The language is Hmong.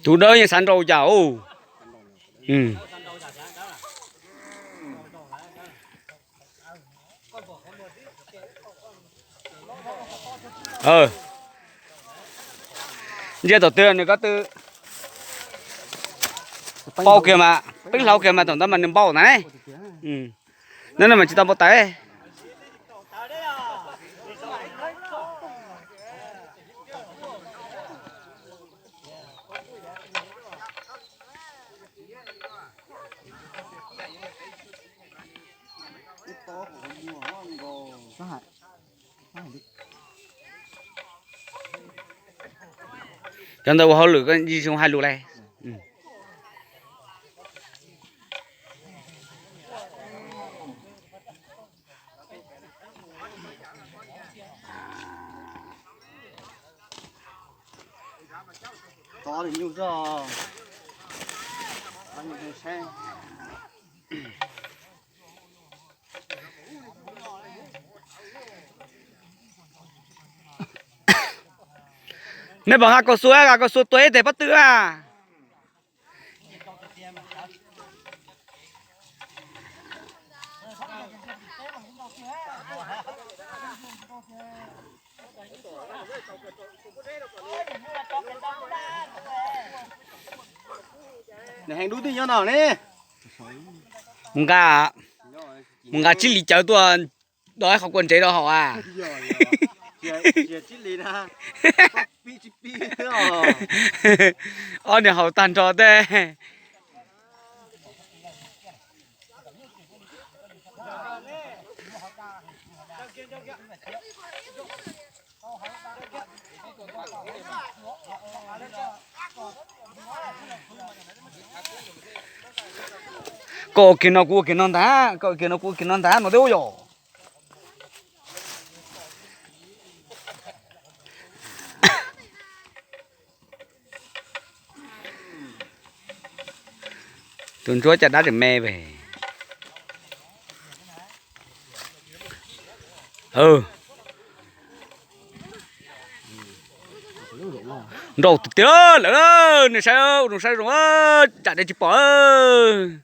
Tus dawb yeej xav nrau cas. Ntsia tom twg nws ko tw. Npau kiag mas, peb hlauv kiag mas tom ntawd mas nws npau ntag ne. No no mas tsis tau npau taws. Cov ntawd ua hauj lwm koj tsis zoo hais lus li. Nej pom nqa kaus xua, nqa kaus xua tua ib teg pob tw a. Nws heev dub twb nyob no ne. Mus nqa, mus nqa tsib li cawv tuaj do ib qhov kua ntsev rau haus a. Ob niag haus tag nrho tej. Koj ua kiag no kuv ua kiag no ntag, koj ua kiag no kuv ua kiag no ntag no twb ua yom. Tus ntsuab caj dab tseem me pem. Nrau tiag tiag lawm, nej saib, nej saib zoo, tsam dej tsis pom.